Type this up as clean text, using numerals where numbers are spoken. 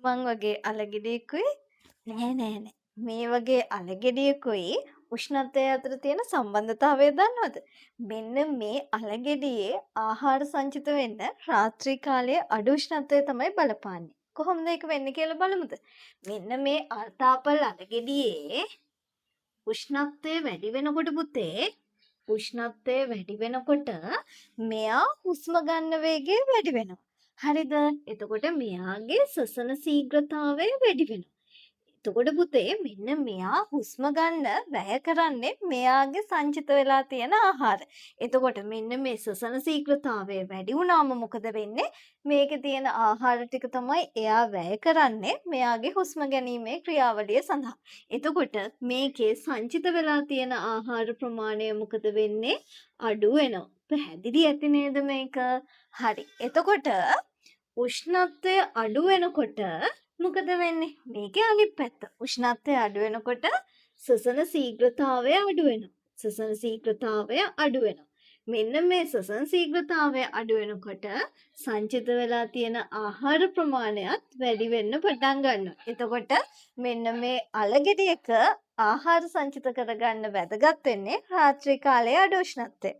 මං වගේ අලගෙඩියකුයි නෑ නෑ නෑ මේ වගේ අලගෙඩියකුයි උෂ්ණත්වය අතර තියෙන සම්බන්ධතාවය දන්නවද? මෙන්න මේ අලගෙඩියේ ආහාර සංචිත වෙන්න රාත්‍රී කාලයේ අඩු උෂ්ණත්වය තමයි බලපාන්නේ. කොහොමද ඒක වෙන්නේ කියලා බලමුද? මෙන්න මේ අල්තාපල් අලගෙඩියේ උෂ්ණත්වය වැඩි වෙනකොට පුතේ, උෂ්ණත්වය වැඩි වෙනකොට මෙයා හුස්ම ගන්න වේගය වැඩි වෙනවා. හරිද? එතකොට මෙයාගේ ශ්වසන ශීඝ්‍රතාවය වැඩි වෙනවා. එතකොට පුතේ, මෙන්න මෙයා හුස්ම ගන්න වැය කරන්නේ මෙයාගේ සංචිත වෙලා තියෙන ආහාර. එතකොට මෙන්න මේ ශ්වසන ශීඝ්‍රතාවය වැඩි වුණාම මොකද වෙන්නේ? මේකේ තියෙන ආහාර ටික තමයි එයා වැය කරන්නේ මෙයාගේ හුස්ම ගැනීමේ ක්‍රියාවලිය සඳහා. එතකොට මේකේ සංචිත වෙලා තියෙන ආහාර ප්‍රමාණය මොකද වෙන්නේ? අඩු වෙනවා. පැහැදිලි ඇති නේද මේක? හරි. එතකොට උෂ්ණත්වය අඩු වෙනකොට මොකද වෙන්නේ? මේකේ අනිත් පැත්ත. උෂ්ණත්වය අඩු වෙනකොට ශ්වසන ශීඝ්‍රතාවය අඩු වෙනවා. ශ්වසන ශීඝ්‍රතාවය අඩු වෙනවා. මෙන්න මේ ශ්වසන ශීඝ්‍රතාවය අඩු වෙනකොට සංචිත වෙලා තියෙන ආහාර ප්‍රමාණයත් වැඩි වෙන්න පටන් ගන්නවා. එතකොට මෙන්න මේ අලගෙඩියක ආහාර සංචිත කරගන්න වැදගත් වෙන්නේ රාත්‍රී කාලයේ අඩු උෂ්ණත්වය.